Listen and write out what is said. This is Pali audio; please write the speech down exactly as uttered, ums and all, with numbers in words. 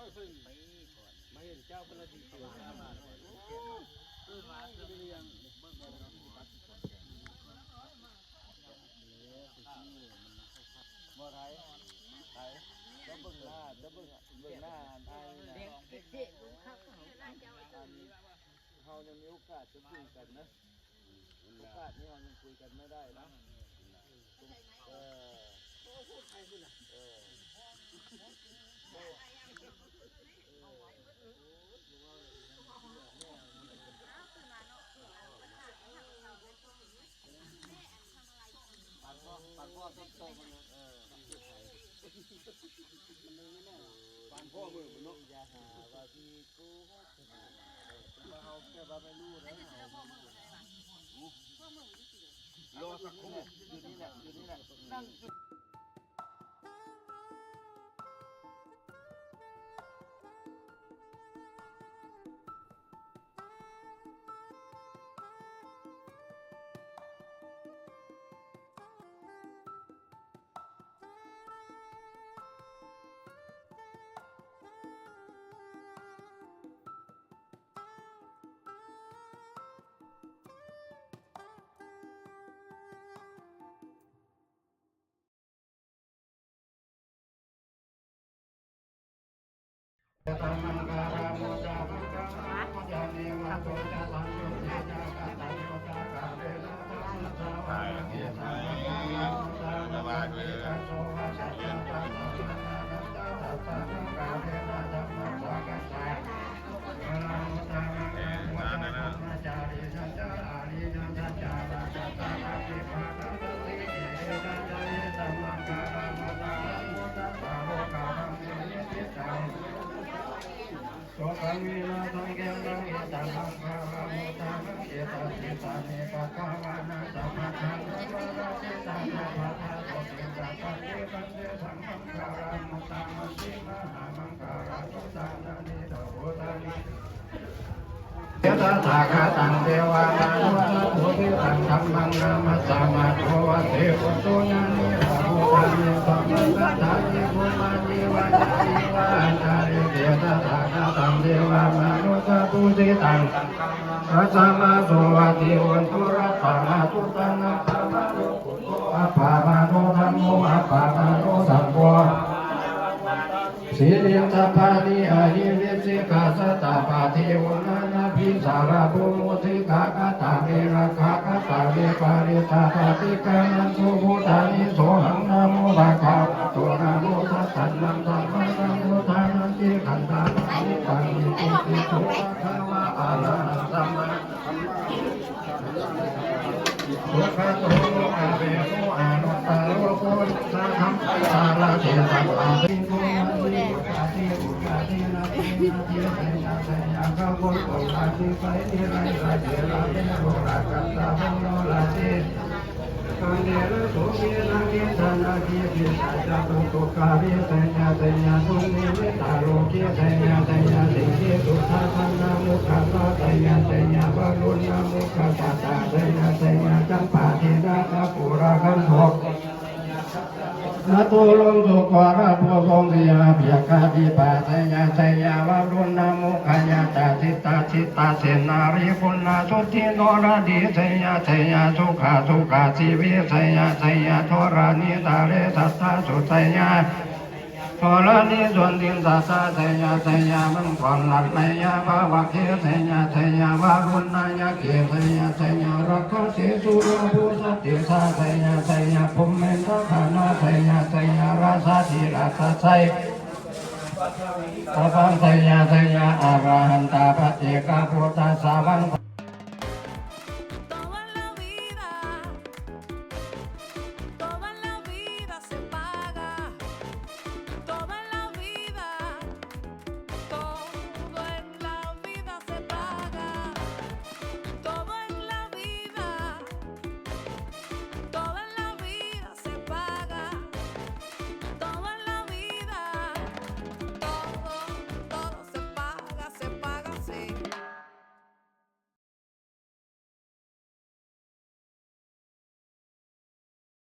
มาเห็นเจ้าคนละทีเดียว บ่ไทย ไทย จะเบิ่งหน้า จะเบิ่ง เบิ่งหน้าอันอ้ายนี่นะ เฮายังมีโอกาสจะคุยกันนะ โอกาสนี้เรายังคุยกันไม่ได้นะ เออ เออ ปานพ่อ ปานพ่อต้นโตมันนะ เออ ปานพ่อมือมันเนาะ อย่าหาว่าพี่กู เออ แต่ว่าเฮา แต่ว่าไม่รู้นะ รอสักครู่ อยู่นี่แหละ อยู่นี่แหละ นั่ง Sukhaṃ vihāraṃ khemaṃ etammaṅgalamuttamaṃ. Etādisāni katvāna sabbatthamaparājitā, sabbattha sotthiṃ gacchanti. Taṃ tesaṃ maṅgalamuttamanti. Mahāmaṅgalasuttaṃ. Tathebhūtaṃ devamanussapūjitaṃ, dhammaṃ namassāma so vajjiṃ suṇāmi bhūtāni. Sabbasaṅghāni bhummāni vā yāni va antalikkhe, tathāgataṃ devamanussapūjitaṃ, dhammaṃ namassāma so vajjiṃ. Uttaraṃ sammāsuttaṃ appamāṇo, appamāṇo dhammo, appamāṇo saṅgho. Siriṃsapāni ahi vicchikā satapadī uṇṇānābhī sarabū mūsikā, katā me rakkhā, katā me parittā, paṭikkamantu bhūtāni. Sohaṃ namo bhagavato, namo sattannaṃ samaṇaṃ. Arahaṃ sammā Natthalaṅ sūkarabhujaṅga sīhabyagghadīpā, jaya jaya varuṇṇamukhayā cāsita jita sennārī kuṇḍasuddhi noradī, jaya jaya sukhā sukhā jīvī, jaya jaya dharaṇītale sadā sukhā jaya. Dharaṇī sotthiṃ sadā jaya jaya maṅgalaratnayā bhavagge jaya jaya varuṇṇayakkhe jaya jaya rakkhase surabhujatejā jaya jaya brahmendagaṇā jaya jaya rājādhirājasājjaya sabbaṃ jaya jaya arahantā paccekabuddhasāvaṃ.